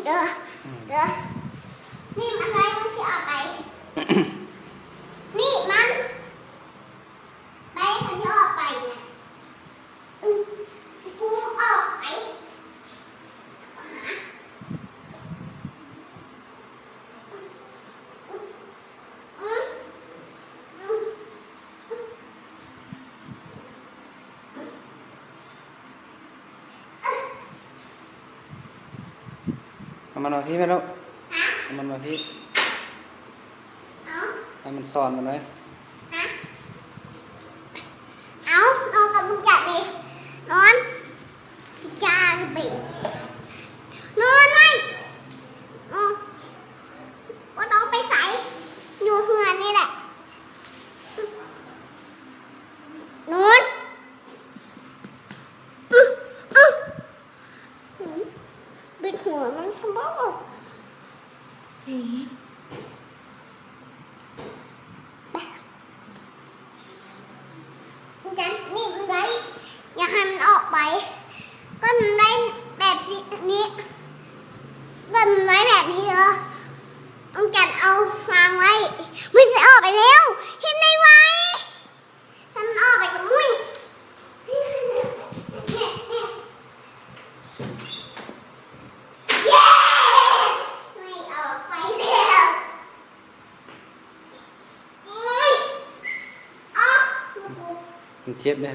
ເດີ ເດີ ນີ້ມັນໄວ້ ມັນຊິອອກໄປ ນີ້ມັນ ໄປ ມັນຊິອອກໄປນະ ອື ຊິປູອອກໄປ ຫາ ອື ອື ອື ເອົາມັນມາພີ້ແມ່ລູກ ຮະ ເອົາມັນມາພີ້ ເອົາ ໃຫ້ມັນສອນມັນເລີຍ ຮະ ເອົາ ນອນກັບລຸງຈັນເດ ນອນ ຊິກາງເບັງ ນອນໄວ້ ນອນ ບໍ່ຕ້ອງໄປໃສ ຢູ່ເຮືອນນີ້ແຫຼະ ນອນ ອຶ ອຶ ອື ບິດຫົວມັນຊະບໍ ນີ້ມັນໄວ້ ຢ່າໃຫ້ມັນອອກໄປ ກໍມັນໄວ້ແບບນີ້ ກໍມັນໄວ້ແບບນີ້ເດີ ຕ້ອງຈັນເອົາວາງໄວ້ ມັນຊິອອກໄປແລ້ວ ເຮັດໄວໆ ຖ້າມັນອອກໄປກໍມຸ້ຍ ເຢ້ ມັນອອກໄປແລ້ວ ໂອ້ຍ ອອກ ມັນເຈັບແດ່.